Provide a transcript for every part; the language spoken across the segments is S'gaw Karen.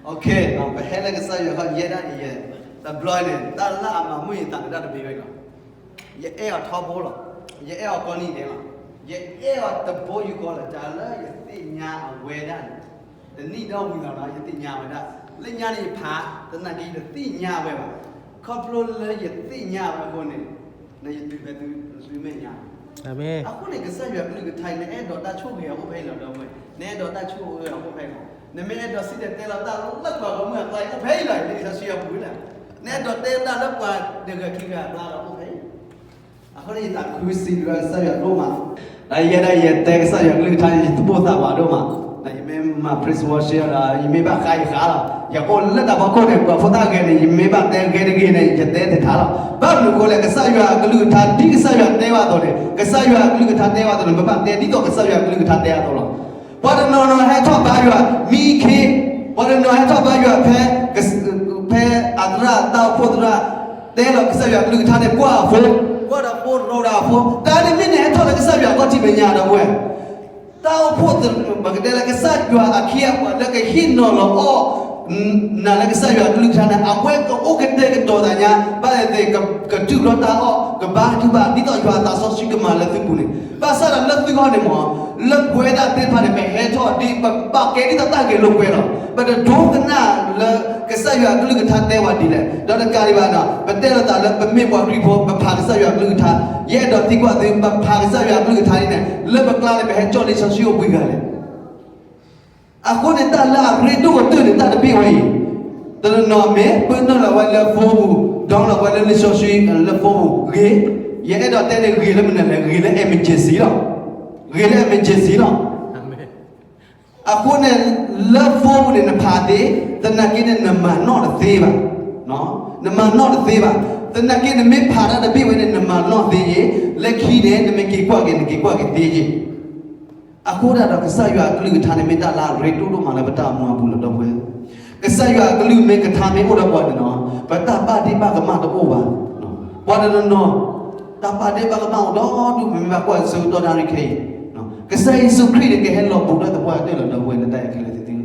ပဟဲလၢကစၢ်ယွၤခီယဲဒၣ်အံၤယဲ, တဘျီန့ၣ် တၢ်လၢအမၤမုာ်ယသးန့ၣ်တၢ်တဘ့ၣ်ဝဲလီၤ. ယအဲၣ်အီၤထီဘိလီၤ. ယအဲၣ်အီၤကိးနံၤဒဲးလီၤ. ယအဲၣ်အီၤတဘိယူၢ်ဃီလၢာ် တၢ်လၢယသ့ၣ်ညါအဝဲဒၣ်န့ၣ်, တနံၣ်ဒီဝံၤလီၤနီၤ ယသ့ၣ်ညါဝဲဒၣ်, လၢညါန့ၣ်ယဖး, သနာ်က့ယတသ့ၣ်ညါဝဲဘၣ်. ခီဖျိလၢယသ့ၣ်ညါဝဲအဃိန့ၣ်, နယတုၤဖဲသုမဲာ်ညါ အဃိန့ၣ် ကစၢ်ယွၤကလုၢ်ကထါ နအဲၣ်ဒိးတၢ်ဆိၣ်ဂ့ၤအအိၣ်ဖဲအံၤလီၤ ဒီပုၢ်ဝဲၢ်, နအဲၣ်ဒိးတၢ်ဆိၣ်ဂ့ၤအအိၣ်ဖဲအံၤလီၤ. နမ့ၢ်အဲၣ်ဒိးစံၣ်တဲၤတဲလီၤတၢ်လၢပှၤဂီၢ်မုၢ်အကျါ အိၣ်ဖဲအံၤလီၤ, လံာ်စီဆှံအပူၤလီၤ. နအဲၣ်ဒိးတဲတၢ်လၢပှၤတဂၤခံဂၤအကျါလီၤ အိၣ်ဖဲအံၤ. အဃိန့ၣ် ယသးခုစံးဘျုးကစၢ်ယွၤဒိၣ်မး, ယဲဒၣ်ယတဲကစၢ်ယွၤကလုၢ်ကထါန့ၣ် ယသူၣ်ပိၢ်သးဝးဒိၣ်မး, ယမ့ၢ်မၤ praise worship ဒီး ယမ့ၢ်ဘၣ်ဃးယဃးလီၤ. ယအိၣ်လၢတၢ်ဖီခိၣ်န့ၣ် ပှၤဖိသၣ်ဂဲၤန့ၣ် ယမ့ၢ်ဘၣ်တဲဂဲၤတဂ့ၤန့ၣ် ယတဲတထါလီၤ. ဘၣ်မနုၤအဃိလဲၣ် ကစၢ်ယွၤအကလုၢ်ကထါ ဒ်ကစၢ်ယွၤတဲဘၣ်အသိးန့ၣ် ကစၢ်ယွၤအကလုၢ်ကထါတဲဘၣ်အသိးန့ၣ် ပဘၣ်တဲဒ်သိးကစၢ်ယွၤအကလုၢ်ကထါတဲအသိးလီၤ. ပှၤတနီၤနီၤဟဲထီၣ်ဘါယွၤမံခ့, ပှၤတနီၤဟဲထီၣ်ဘါယွၤဖဲ, ဖဲအသရၣ်တၢ်အိၣ်ဖှိၣ်သရၣ် တဲလီၤကစၢ်ယွၤအကလုၢ်ကထါန့ၣ် ကွၢ်အဖိ, ကွၢ်ဒီးဖိရိဒီးအဖိ, တၢ်န့ၣ်မ့ၢ်နဟဲထီၣ်လၢကစၢ်ယွၤအခီၣ်ထံးမဲာ်ညါ ဒီပုၢ်ဝဲၢ်, တၢ်အိၣ်ဖှိၣ်သရၣ် ပကတဲလၢကစၢ်ယွၤအခ့အပှၤလၢကဟ့ၣ်နီၤလီၤအီၣ် နၤလၢကစၢ်ယွၤအကလုၢ်ကထါန့ၣ် အဝဲကအိၣ်ကတဲာ်ကတီၤသးညါ ဘၣ်သ့ၣ်သ့ၣ် ကထုးထီၣ်တၢ်အီၣ် ကဘါထုကဖၣ် ဒ်သိးယွၤအသးစီဆှံကမၤလၢသုပူၤန့ၣ် ဘၣ်ဆၣ်ဒီးလၢသုဂီၢ်န့ၣ်မ့ၢ် လၢပဝဲဒၣ်သ့ၣ်တဖၣ်န့ၣ် ပဟဲထီၣ်ဒ်ပဘၣ်ကဲဒ်သိးတၢ်ဂဲၤလိာ်ကွဲလီၤ. ပတဒိကနၣ်လၢကစၢ်ယွၤအကလုၢ်ကထါတဲဝဲဒ်လဲၣ် ဒီးတကးဒံးဘၣ်န့ၣ် ပတဲလိာ်သးလၢပမ့ၢ်ပှၤခရံာ်ဖိ ပဖးကစၢ်ယွၤအကလုၢ်ကထါ, ယအဲၣ်ဒိးသံကွၢ်သု ပဖးကစၢ်ယွၤအကလုၢ်ကထါအံၤန့ၣ် လၢပကျါန့ၣ် ပဟဲကၠီၣ်လံာ်စီဆှံအိၣ်ပှဲၤဂၤလဲၣ်. အဃိန့ၣ် တၢ်လၢအရ့ဒိၣ်ကတၢၢ်န့ၣ် တၢ်တဘ့ၣ်ဝဲအံၤ, တနီၤနီၤမ့ၢ်ပၢနုာ်လီၤဝဲလၢ phone ပူၤ, download ဝဲလၢလံာ်စီဆှံလၢ phone ပူၤ ဂ့ၤ, ယအဲၣ်ဒိးတဲန့ၣ် ဂ့ၤလၢမနုၤလဲၣ်, ဂ့ၤလၢ emergency လီၤ. ဂ့ၤလၢ emergency လီၤ. အဃိန့ၣ် လၢ phone ပူၤန့ၣ် နဖးသ့, သနာ်က့န့ၣ် နမၤနီၣ်တသ့ဘၣ်. နမၤနီၣ်တသ့ဘၣ်. သနာ်က့ နမ့ၢ်ဖးတၢ်တဘ့ၣ်ဝဲန့ၣ် နမၤနီၣ်သ့ယ့ၣ်, လၢခံန့ၣ် နမ့ၢ်က့ၤကွၢ်က့ၤ နက့ၤကွၢ်က့ၤသ့ယ့ၣ်. အဃိဒၣ်ဒီး ကစၢ်ယွၤအကလုၢ်ကထါန့ၣ် မ့ၢ်တၢ်လၢအရ့ဒိၣ်ဒိၣ်မးလၢပတၢ်အိၣ်မူအပူၤလီၤ ဒီပုၢ်ဝဲၢ်. ကစၢ်ယွၤအကလုၢ်မ့ၢ်ကထါမ့ၢ်အိၣ်ဒီးပှၤန့ၣ်နီၤ, ပတၢ်ဘၣ်ဒ့ဘၣ်ကမၣ်တအိၣ်ဘၣ်. ပှၤတနီၤနီၤ တၢ်ဘၣ်ဒ့ဘၣ်ကမၣ်အိၣ်ဒီဒူၣ် ပမ့ၢ်ဘၣ်ကွၢ်ဆၢကတီၢ်တၢ်ရ့ခဲအံၤ, ကစၢ်ယ့ၣ်ၡူးခရံာ်န့ၣ် ကဟဲလီၤဘူးဒီးသပှၢ်ကတၢၢ်လီၤ ဒီပုၢ်ဝဲၢ် လၢတၢ်အဲၣ်ခဲလၢာ်သ့ၣ်သု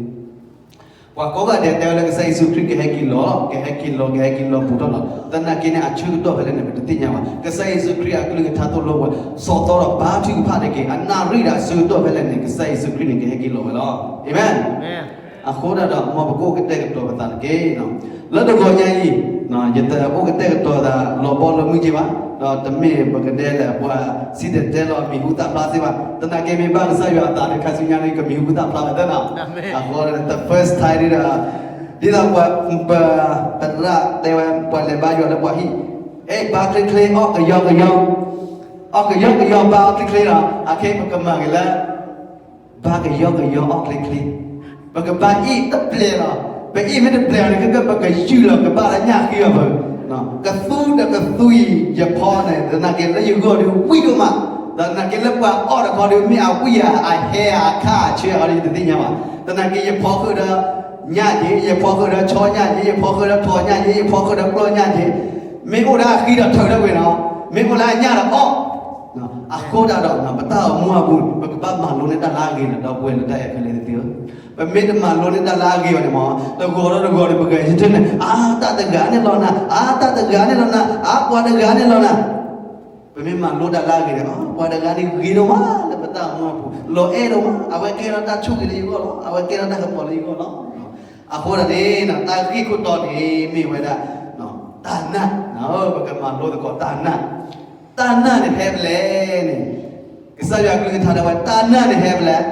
ပှၤကိးဂၤဒဲးတဲဝဲလၢကစၢ်ယ့ၣ်ၡူးခရံာ်ကဟဲက့ၤလီၤ, ကဟဲက့ၤလီၤ, ကဟဲက့ၤလီၤဘူးထီၣ်လီၤ. သနာ်က့န့ၣ် အဆၢကတီၢ်ဖဲလဲၣ်န့ၣ် ပတသ့ၣ်ညါဘၣ်. ကစၢ်ယ့ၣ်ၡူးခရံာ်အကလုၢ်ကထါသိၣ်လိပှၤ ဆီၣ်သီဒီးဘါထုကဖၣ်တက့ၢ်. အနၣ်ရံၣ်ဒီးအဆၢကတီၢ်ဖဲလဲၣ်န့ၣ် ကစၢ်ယ့ၣ်ၡူးခရံာ်န့ၣ် ကဟဲက့ၤလီၤဝဲလီၤ. အၤမ့ၣ်. အဃိဒၣ်ဒီး မ်ပကအိၣ်ကတဲာ်ကတီၤပသးတက့ၢ်. လၢတဂီၤညါအံၤ ယတအိၣ်ကတဲာ်ကတီၤသးလီၤဘီလၢမုၢ်က့ဘၣ်, ဒီးတမ့ၢ်ပကဒဲလၢပှၤစံၣ်တဲၤတဲလီၤမံၤဟူသၣ်ဖျါစ့ၢ်ဘၣ်. သနာ်က့မ့ၢ်ဘၣ်ကစၢ်ယွၤအသးန့ၣ် ခါဆူညါန့ၣ် ကမံၤဟူသၣ်ဖျါလီၤသ့နီၤ. အဃိ the first time ဒီး ဒ်သိးပှၤ ပသရၣ်တဲဝဲ ပှၤလဲၤဘါယွၤလၢပှၤဟံၣ်, အဲၣ်ဘါချ့ချ့ အီၣ်ကယီကယီ, အီၣ်ကယီကယီ ဘါအီၣ်ချ့ချ့ဒီး အခဲအံၤပကမၤက့ၤလၢ ဘါကယီကယီအီၣ်ချ့ချ့, ပကဘါအ့ၣ်တပျဲၤလီၤ. ပအ့ၣ်မ့ၢ်တပျဲၤအီၤန့ၣ် ကဲကဲပကယူၢ်လီၤ ကဘၣ်လၢညၣ်ဃံအီၤပူၤ, ကသူဒီးကသူအံၤ ယဖီန့ၣ် သနာ်က့လၢယဂီၢ်ဒီးဝံၣ်ဒိၣ်မး, သနာ်က့လၢပှၤအီၣ်တခီဒီး မ့ၢ်အဝံၣ်ဧါ အဟဲဧါ အခါဧါ ဆၢအီၤဒီး ယတသ့ၣ်ညါဘၣ်. သနာ်က့ယဖီဃုာ်ဒီး ညၣ်က့ၤ, ယဖီဃုာ်ဒီးဆီညၣ်က့ၤ, ယဖီဃုာ်ဒီးထိးညၣ်က့ၤ, ယဖီဃုာ်ဒီးကျီၢ်ညၣ်က့ၤ, မ့ၢ်အိၣ်ဒီးအဃံဒီးထုးထီၣ်ကွံာ်နီၤ, မ့ၢ်အိၣ်လၢအညၣ်ဒီးအီၣ် အဃိဒၣ်ဒီး ပတၢ်အိၣ်မူအပူၤ ပကဘၣ်မၤလိန့ၢ်တၢ်လၢအဂ့ၤန့ၣ် ဒီပုၢ်ဝဲၢ် လၢတၢ်အဲၣ်ခဲလၢာ်သ့ၣ်သုဧၢ. ပမ့ၢ်တမၤလိန့ၢ်တၢ်လၢအဂ့ၤဘၣ်န့ၣ်မ့ၢ် တဂီၤဒီးတဂီၤန့ၣ် ပဂဲၤဆၢထၢၣ်န့ၣ် အါ တၢ်တဂၤန့ၣ်လီၤနၤ, အါ တၢ်တဂၤန့ၣ်လီၤနၤ, အါ ပှၤတဂၤန့ၣ်လီၤနၤ. ပမ့ၢ်မၤလိတၢ်လၢအဂ့ၤန့ၣ် ပှၤတဂၤန့ၣ်ဂ့ၤဒိၣ်မးလၢပတၢ်အိၣ်မူအပူၤ, လီၤအဲၣ်ဒိၣ်မး, အဝဲကဲထီၣ်တၢ်ဆိၣ်ဂ့ၤလၢယဂီၢ်လီၤ, အဝဲကဲထီၣ်တၢ်ကပီၤလၢယဂီၢ်လီၤ. အဃိဒၣ်န့ၣ် တၢ်ဂ့ၢ်ခိၣ်တီန့ၣ်မ့ၢ်ဝဲဒၣ် တၢ်နာ်, ပကမၤလိသကိးတၢ်နာ်, တၢ်နာ်န့ၣ်ဟဲဖဲလဲၣ်န့ၣ်, ကစၢ်ယွၤအကလုၢ်ကထါတဲဝဲ တၢ်နာ်န့ၣ်ဟဲဖဲလဲၣ်,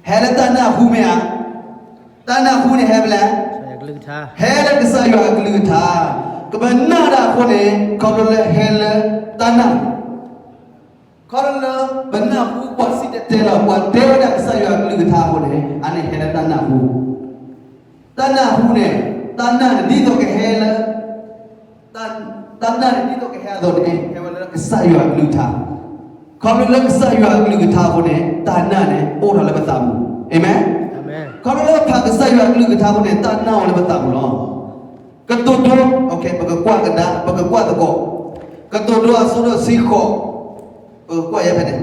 ဟဲလၢတၢ်နၢ်ဟူမ့ၢ်ဧါ, တၢ်နၢ်ဟူန့ၣ်ဟဲဖဲလဲၣ်, ဟဲလၢကစၢ်ယွၤအကလုၢ်ကထါ, ကဘၣ်နာ်ဒၣ်အဃိန့ၣ် ခီဖျိလၢဟဲလၢတၢ်နာ် ခီဖျိလၢပနၢ်ဟူပှၤစံၣ်တဲၤတဲလီၤ ပှၤတဲဝဲဒၣ်ကစၢ်ယွၤအကလုၢ်ကထါအဃိန့ၣ် အန့ၣ်ဟဲလၢတၢ်နၢ်ဟူ, တၢ်နၢ်ဟူန့ၣ် တၢ်နာ်န့ၣ်ဒ်သိးကဟဲလၢ တၢ်နာ်န့ၣ်ဒ်သိးကဟဲအသိးန့ၣ် ဟဲဝဲလၢကစၢ်ယွၤအကလုၢ်ကထါ, ခီဖျိလၢကစၢ်ယွၤအကလုၢ်ကထါအဃိန့ၣ် တၢ်နာ်န့ၣ်အိၣ်ထီၣ်လၢပသးပူၤ, အၤမ့ၣ်, ခီဖျိလၢပဖးကစၢ်ယွၤအကလုၢ်ကထါအဃိန့ၣ် တၢ်နာ်အိၣ်လၢပသးပူၤလီၤ. ကတိၤဒိ ပကကွၢ်ကဒါ ပကကွၢ်သကိး, ကတိၤဒိအဆၢဒိၣ်တဆံဃိး, ပကကွၢ်ယဲဖဲန့ၣ်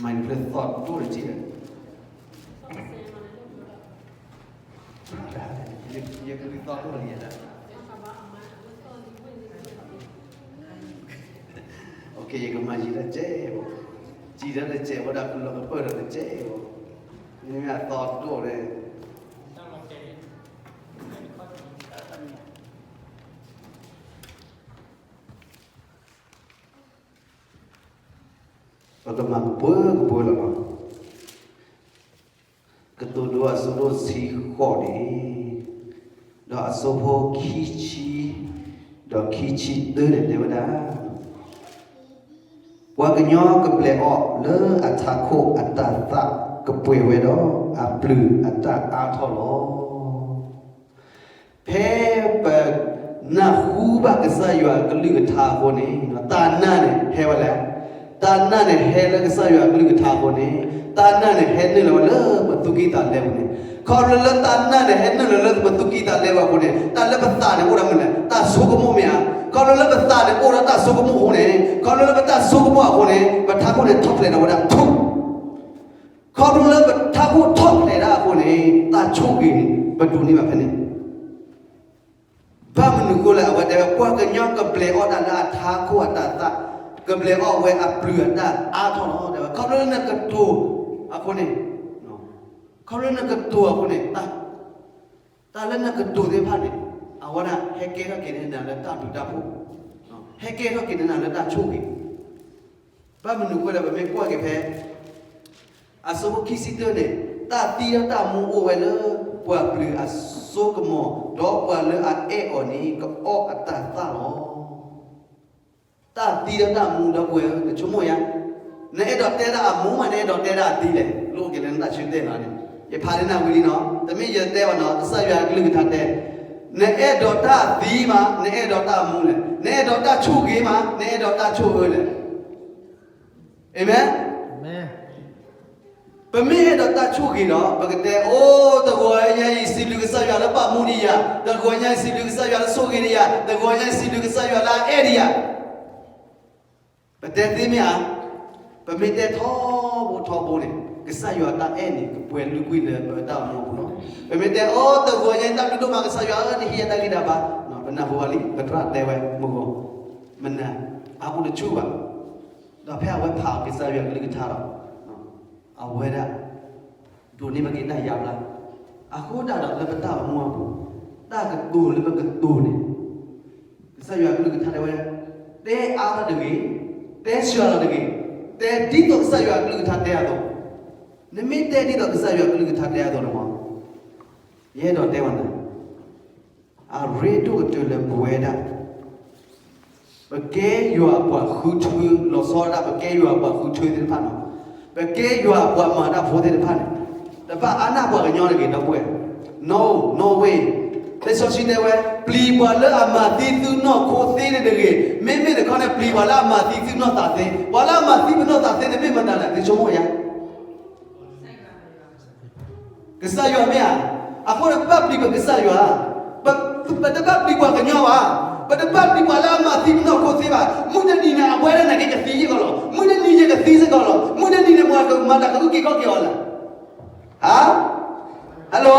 mind play thought ဒိၣ်တထံၣ်, ယကလုၢ်သီၣ်ဒိၣ်လံယဲဒၣ်. ယကမၤယံာ်တစဲးဘၣ်, စံးတၢ်တစဲးဝဲဒၣ် ကလီၤကပၢၢ်ဒီးတစဲးဘၣ်, မ့မ့ၢ်အသီၣ်ဒိၣ်န့ၣ် ပကမၤကပှဲၤကပှဲၤလီၤ. ကတိၤဒိအဆၢဒိၣ်ဆံဃိးန့ၣ်, ဒီးအဆၢဖိခံဆံ, ဒီးခံဆံတၢန့ၣ်တဲဝဲဒၣ်, ပှၤကညီကဘျဲးအီၣ်လၢအထးခိၣ်အတၢ်သၣ်ကပှဲၤဝဲဒီး အပျုၤအတၢ်အါထီၣ်လီၤ. ဖဲပနၢ်ဟူဘၣ်ကစၢ်ယွၤအကလုၢ်ကထါအဃိန့ၣ်, တၢ်နာ်န့ၣ်ဟဲဝဲလဲၣ်. တၢ်နာ်န့ၣ်ဟဲလၢကစၢ်ယွၤအကလုၢ်ကထါအဃိန့ၣ်, တၢ်နာ်န့ၣ်ဟဲနုာ်လီၤဝဲလၢပသူၣ်ကံၢ်သးလဲပူၤန့ၣ်, ခီဖျိလၢတၢ်နာ်န့ၣ်ဟဲနုာ်လီၤလၢပသူၣ်ကံၢ်သးလဲပူၤအဃိန့ၣ်, တၢ်လၢပသးန့ၣ်အိၣ်ဒီးမနုၤလဲၣ်, တၢ်ဆိကမိၣ်မ့ၢ်ဧါ. ခီဖျိလၢပသးန့ၣ်အိၣ်ဒီးတၢ်ဆိကမိၣ်အဃိန့ၣ်, ခီဖျိလၢပတၢ်ဆိကမိၣ်အဃိန့ၣ်, ပထးခိၣ်န့ၣ်ထီၣ်ဖျဲးဒီးဝဲဒၣ်ထူၣ် ခီဖျိလၢပထးခိၣ်ထီၣ်ဖျဲးဒၣ်အဃိန့ၣ်, တၢ်ဆိၣ်ဂ့ၤန့ၣ် ပဒိးန့ၢ်ဘၣ်ဖဲန့ၣ်. ဘၣ်မနုၤအဃိလဲၣ်, အဝဲတဲဝဲ ပှၤကညီကဘျဲးအီၣ်တၢ်လၢအထးခိၣ်အတၢ်သၣ်, ကဘျဲးအီၣ်ဝဲအပျုၤအတၢ်အါထီၣ်လီၤ. တဲဝဲ ခီဖျိလၢနကတိၤအဃိန့ၣ်, ခီဖျိလၢနကတိၤအဃိန့ၣ်, တၢ်လၢနကတိၤသ့ၣ်တဖၣ်န့ၣ်, အဝဲဒၣ်ဟဲကဲထီၣ်က့ၤန့ၢ်နၤလၢတၢ်ဘျုးတၢ်ဖှိၣ်, ဟဲကဲထီၣ်က့ၤန့ၢ်နၤလၢတၢ်ဆိၣ်ဂ့ၤ. ဘၣ်မနုၤအဃိလဲၣ်, ပမ့ၢ်ကွၢ်က့ၤဖဲ အဆၢဖိခံဆံတၢန့ၣ်, တၢ်သံဒီးတၢ်မူအိၣ်ဝဲလၢပှၤပျုၤအစိကမီၤ, ဒီးပှၤလၢအအဲၣ်အီၤန့ၣ် ကအီၣ်အတၢ်သၣ်လီၤ. တၢ်သံဒီးတၢ်မူ ဒီပုၢ်ဝဲၢ်ဧၢ, နဆိကမိၣ်ယါ, နအဲၣ်ဒိးတဲဒၣ်အမူမး နအဲၣ်ဒိးတဲဒၣ်အသံလဲၣ်, လိၣ်က့ၤလၢနတၢ်ဆၢတဲာ်လီၤန့ၣ်, ယဖးလၢနၤဝံၤလံနီၤ, တမ့ၢ်ယတဲဘၣ်နီၤ, ကစၢ်ယွၤအကလုၢ်ကထါတဲ, နအဲၣ်ဒိးတၢ်သံမး နအဲၣ်ဒိးတၢ်မူလဲၣ်, နအဲၣ်ဒိးတၢ်ဆိၣ်ဂ့ၤမး နအဲၣ်ဒိးတၢ်ဆိၣ်အၢလဲၣ်. အၤမ့ၣ်. ပမ့ၢ်အဲၣ်ဒိးတၢ်ဆိၣ်ဂ့ၤဒီး ပကတဲ အိၣ်တဂီၤညါအံၤ စံးဘျုးကစၢ်ယွၤလၢပာ်မူဒံးယၤ, တဂီၤညါအံၤ စံးဘျုးကစၢ်ယွၤလၢဆိၣ်ဂ့ၤဒံးယၤ, တဂီၤညါအံၤ စံးဘျုးကစၢ်ယွၤလၢအအဲၣ်ဒံးယၤ. ပတဲသ့မ့ၢ်ဧါ. ပမ့ၢ်တဲထီဘိထီဘိန့ၣ်, ကစၢ်ယွၤတၢ်အဲၣ်န့ၣ် ကပှဲၤလုာ်ကွံာ်လၢပတၢ်အိၣ်မူအပူၤလီၤ. ပမ့ၢ်တဲ အိၣ်တဂီၤညါအံၤ တၢ်ဘျုးဒိၣ်မး ကစၢ်ယွၤဧၢ နဟ့ၣ်ယၤတၢ်ဂံၢ်တၢ်ဘါ, ပနၢ်ဟူဘၣ်လံ ပသရၣ်တဲဝဲမုၢ်ဂီၤ, မနၤ, အါပူၤတဆူၣ်ဘၣ်. ဒီးဖဲအဝဲဖးအီၤကစၢ်ယွၤအကလုၢ်ကထါဒီး, အဝဲဒၣ် ဒိးန့ၢ်ဘၣ်က့ၤတၢ်ယါဘျါ, အဃိဒၣ်ဒီးလၢပတၢ်အိၣ်မူအပူၤ, တၢ်ကတိၤလၢပကတိၤန့ၣ်, ကစၢ်ယွၤအကလုၢ်ကထါတဲဝဲ, တဲအါထီၣ်တဂ့ၤ, တဲစှၤထီၣ်တဂ့ၤ, တဲဒ်သိးကစၢ်ယွၤအကလုၢ်ကထါတဲအသိး, နမ့ၢ်တဲဒ်သိးကစၢ်ယွၤအကလုၢ်ကထါတဲအသိးန့ၣ်မး, ယအဲၣ်ဒိးတဲဝဲန့ၣ် အရ့ဒိၣ်ကတၢၢ်လၢပဝဲဒၣ် ပကဲယွၤအပှၤဃုထၢ, လီၤဆီဒၣ် ပကဲယွၤအပှၤဃုထၢသ့ၣ်တဖၣ်န့ၣ်, ပကဲယွၤအပှၤမၤတၢ်ဖိသ့ၣ်တဖၣ်န့ၣ်, တဘၣ်အါန့ၢ်ပှၤကညီတဂ့ၤ ဒီပုၢ်ဝဲၢ်, no, no way. လံာ်စီဆှံတဲဝဲ, ပျံၤပှၤလၢအမၤသံသုနီၢ်ခိသ့န့ၣ်တဂ့ၤ, မ့မ့ၢ်တခီန့ၣ် ပျံၤပှၤလၢအမၤသံသုနီၢ်သးသ့, ပှၤလၢအမၤသံပနီၢ်သးသ့န့ၣ် မ့ၢ်မတၤလဲၣ် သုဆိကမိၣ်ယါ ကစၢ်ယွၤမ့ၢ်ဧါ. အဃိန့ၣ် ပဘၣ်ပျံၤပကစၢ်ယွၤ, ပ, ပတဘၣ်ပျံၤပှၤကညီဘၣ်, ပတဘၣ်ပျံၤပှၤလၢအမၤသံပနီၢ်ခိသ့ဘၣ်. မုၢ်တနံၤန့ၣ် အဝဲဒၣ်န့ၣ်ကသံစ့ၢ်ကီးလီၤ, မုၢ်တနံၤယကသံစ့ၢ်ကီးလီၤ, မုၢ်တနံၤန့ၣ် မၤတၢ်ကအုၣ်က့ၤခီၣ်က့ၤအီၤလဲၣ်. ဟါ, hello,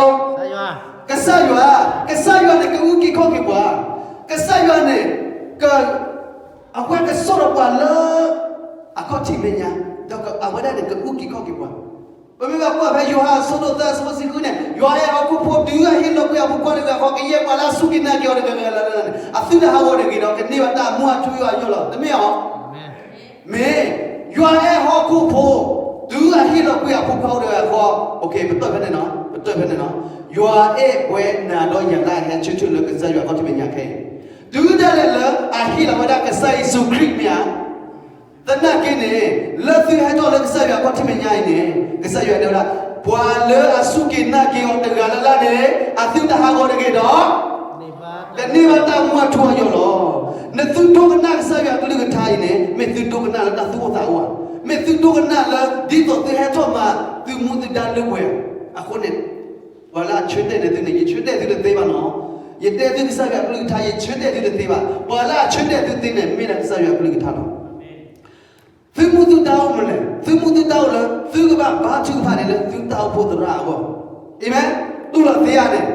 ကစၢ်ယွၤ, ကစၢ်ယွၤန့ၣ် ကအုၣ်က့ၤခီၣ်က့ၤပှၤ, ကစၢ်ယွၤန့ၣ် က အဝဲကစိာ်ထီၣ်ပှၤလၢ အခီၣ်ထံးမဲာ်ညါ, ဒီးအဝဲဒၣ်န့ၣ် ကအုၣ်က့ၤခီၣ်က့ၤပှၤ. ပမ့ၢ်ဘၣ်ကွၢ်ဖဲယိၤဟၣ်အဆၢဒိၣ်သၢအဆၢဖိတဆံဃုန့ၣ်, ယွၤအဲၣ်ဟီၣ်ခိၣ်ဖိ တုၤအဟ့ၣ်လီၤကွံာ်အဖိခွါတဂၤဃီ, ကယဲၢ်ပှၤလၢအစူၢ်က့ၤနာ်က့ၤအီၤတဂၤဂၤလၢ်လၢ်န့ၣ် အသုတဟးဂီၤတဂ့ၤဒီး ကန့ၢ်ဘၣ်တၢ်မူအထူအယိာ်လီၤ. တမ့ၢ်ဧါ. မ့ၢ်, ယွၤအဲၣ်ဟီၣ်ခိၣ်ဖိ တုၤအဟ့ၣ်လီၤကွံာ်အဖိခွါအိၣ်တဂၤဃီ, ပတၢၢ်ဖဲန့ၣ်နီၤ, ပတၢၢ်ဖဲန့ၣ်နီၤ, ယွၤအဲၣ်ပှၤနၤဒီးယၤလၢအဟဲဆၢထၢၣ်လၢကစၢ်ယွၤအခီၣ်ထံးမဲာ်ညါခဲအံၤ, တုၤဒၣ်လဲာ်လၢအဟ့ၣ်လီၤဝဲဒၣ်ကစၢ်ယ့ၣ်ၡူးခရံာ်မ့ၢ်ဧါ. သနာ်က့န့ၣ်, လၢသုဟဲထီၣ်လၢကစၢ်ယွၤအခီၣ်ထံးမဲာ်ညါအံၤန့ၣ်, ကစၢ်ယွၤတဲဝဲဒၣ်, ပှၤလၢအစူၢ်က့ၤနာ်က့ၤအီၤတဂၤလၢ်လၢ်န့ၣ်, အသုတဟးဂီၤတဂ့ၤဒီး ကန့ၢ်ဘၣ်တၢ်မူအထူအယိာ်လီၤ. နသုဒိကနၣ်ကစၢ်ယွၤအကလုၢ်ကထါအံၤန့ၣ်, မ့ၢ်သုဒိကနၣ်လၢတၢ်သူၣ်အိၣ်သးအိၣ်ဧါ, မ့ၢ်သုဒိကနၣ်လၢ ဒ်သိးသုဟဲထီၣ်မၤသုမူသုဒါလၢပှဲၤအဃိန့ၣ်, ပှၤလၢအဆၢတဲာ်န့ၢ်သုန့ၣ်, ယဆၢတဲာ်သုတသ့ဘၣ်နီၤ. ယတဲသုကစၢ်ယွၤအကလုၢ်ကထါ, ယဆၢတဲာ်သုတသ့ဘၣ်. ပှၤလၢအဆၢတဲာ်သုသ့န့ၣ် မ့ၢ်ဒၣ်ကစၢ်ယွၤအကလုၢ်ကထါလီၤ. သုမူသုဒါအိၣ်မနုၤလဲၣ်, သုမူသုဒါအိၣ်လၢ သုကဘၣ်ဘါထုကဖၣ်န့ၣ်လၢသုတၢ်အိၣ်ဖှိၣ်သရၣ်အဂီၢ်. အၤမ့ၣ်. တူၢ်လိာ်သ့ဧါန့ၣ်,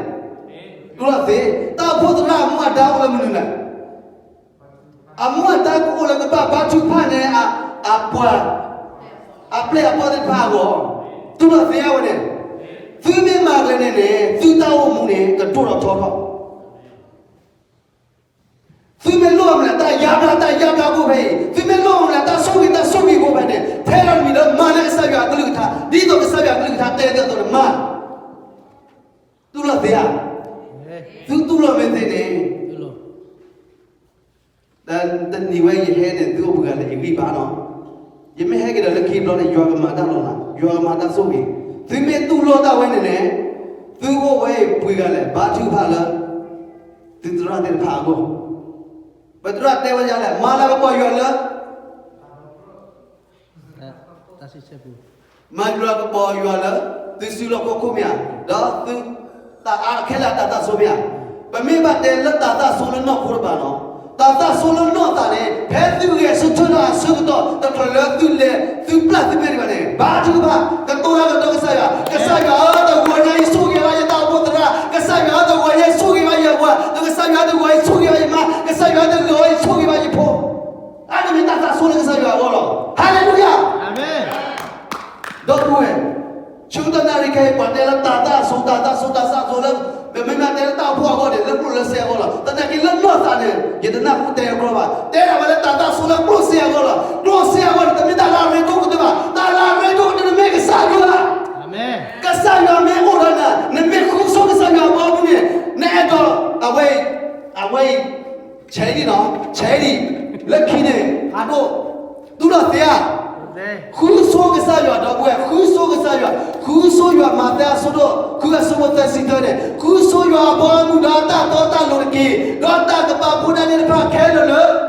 တူၢ်လိာ်သ့. တၢ်အိၣ်ဖှိၣ်သရၣ်အမူအဒါအိၣ်လၢမနုၤလဲၣ်. အမူအဒါကအိၣ်လၢကဘၣ်ဘါထုကဖၣ်န့ၣ် အပှၤ, အပျဲၢ်အဘီၣ်သ့ၣ်တဖၣ်အဂီၢ်. တူၢ်လိာ်သ့ဧါဝဲန့ၣ်, သုမ့ၢ်မၤကလဲၤန့ၣ်န့ၣ် သုတၢ်အိၣ်မူန့ၣ် ကဒိၣ်ထီၣ်ထီထီၣ် သုမ့ၢ်လိၣ်မနုၤလဲၣ် တၢ်ယါဘျါ တၢ်ယါဘျါကအိၣ်ဖဲအံၤ, သုမ့ၢ်လိၣ်မနုၤလဲၣ် တၢ်ဆိၣ်ဂ့ၤ တၢ်ဆိၣ်ဂ့ၤကအိၣ်ဖဲန့ၣ် ဖဲလီၤတမံၤလၢမၤလၢကစၢ်ယွၤအကလုၢ်ကထါ ဒ်သိးကစၢ်ယွၤအကလုၢ်ကထါတဲအသိးန့ၣ်မၤ. တူၢ်လိာ်သ့ဧါ. သုတူၢ်လိာ်မ့ၢ်သ့န့ၣ် တနံၤဝဲယဟဲန့ၣ် သုအိၣ်ပှဲၤဂၤလဲၣ် ယဂံၢ်ဘါနီၤ. ယမ့ၢ်ဟဲက့ၤဒီးလၢခံဘျီန့ၣ် ယွၤကမၤတၢ်လီၤလး ယွၤကမၤတၢ်ဆိၣ်ဂ့ၤ. သုမ့ၢ်တူၢ်လိာ်တၢ်ဝဲန့ၣ်န့ၣ် သုအိၣ်ဝဲအံၤပှဲၤဂၤလဲၣ် ဘါထုကဖၣ်လၢ သုသရၣ်သ့ၣ်တဖၣ်အဂီၢ်. ပသရၣ်တဲဝဲဒ်လဲၣ် မၤလၤကပီၤယွၤလၢ မၤလၤကပီၤယွၤလၢ သုစုလီၢ်ခီၣ်ခိၣ်မ့ၢ်ဧါ, ဒီးသု တၢ်အါခဲလၢာ်တၢ်သၣ်ဆိမ့ၢ်ဧါ. ပမ့ၢ်ဘၣ်တဲလၢတၢ်သၣ်ဆိလၢနီၢ်ခိတဖၣ်နီၤ, တၢ်သၣ်ဆိလၢနီၢ်သးန့ၣ် ဖဲသုဂဲၤဆၢထၢၣ်လၢအဆၢကတီၢ် တချုးလၢသုလဲၤ သုပျၢ်သုမဲာ်ဒံးဘၣ်န့ၣ် ဘါထုကဖၣ် ကတိၤတၢ်ကတိၤကစၢ်ယွၤ, ကစၢ်ယွၤဧၢ တဂီၤညါအံၤဆိၣ်ဂ့ၤဘၣ်ယတၢ်အိၣ်ဖှိၣ်သရၣ်, ကစၢ်ယွၤဧၢ တဂီၤညါအံၤဆိၣ်ဂ့ၤဘၣ်ယဝၤ, ဒီးကစၢ်ယွၤတဂီၤအံၤဆိၣ်ဂ့ၤဘၣ်ယမါ, ကစၢ်ယွၤတဂီၤအံၤဆိၣ်ဂ့ၤဘၣ်ယဖိ အါန့ၢ်မ့ၢ်တၢ်သၣ်ဆိလၢကစၢ်ယွၤအဂီၢ်လီၤ. ဟါလ့လူယၤ. ဒီပုၢ်ဝဲၢ်, ဆၢကတီၢ်နၣ်ရံၣ်ခဲအံၤ ပှၤတဲလၢတၢ်သၣ်ဆိ တၢ်သၣ်ဆိ တၢ်သၣ်ဆိလၢ ပမ့ၢ်မ့ၢ်တဲလၢတၢ်အိၣ်ဖှိၣ်အဂီၢ်န့ၣ် လၢကျိၣ်လၢစ့အဂီၢ်လီၤ. သနာ်က့လၢနီၢ်သးန့ၣ် ယတနၢ်ဟူတဲအကျီဘၣ်. တဲဒၣ်ဝဲလၢတၢ်သၣ်ဆိလၢကျိၣ်စ့အဂီၢ်လီၤ. ကျိၣ်စ့အဂီၢ်န့ၣ် တမ့ၢ်တၢ်လၢအရ့ဒိၣ်ကတၢၢ်ဘၣ်. တၢ်လၢအရ့ဒိၣ်ကတၢၢ်န့ၣ်မ့ၢ်ကစၢ်ယွၤ ကစၢ်ယွၤမ့ၢ်အိၣ်ဒီးနၤ, နမ့ၢ်ဃုဆိကစၢ်ယွၤအဘီအမုၢ်န့ၣ်, နအဲၣ်ဒိး အဝဲအံၤ, အဝဲအံၤ, ဆဲးဒံးနီၤ, ဆဲးဒံး, လၢခံန့ၣ် အဒိၣ်, တူၢ်လိာ်သ့ဧါ. ဃုဆိကစၢ်ယွၤဒီပုၢ်ဝဲၢ်, ဃုဆိကစၢ်ယွၤ, ဃုဆိယွၤ မးသဲအဆၢဒိၣ်ဃုအဆၢဖိသၢဆံသၢန့ၣ်, ဃုဆိယွၤအဘီအမုၢ်ဒီးတၢ်တီတၢ်လိၤတက့ၢ်, ဒီးတၢ်ကပာ်ဖှိၣ်တၢ်န့ၣ်တဖၣ်ခဲလၢာ်လၢ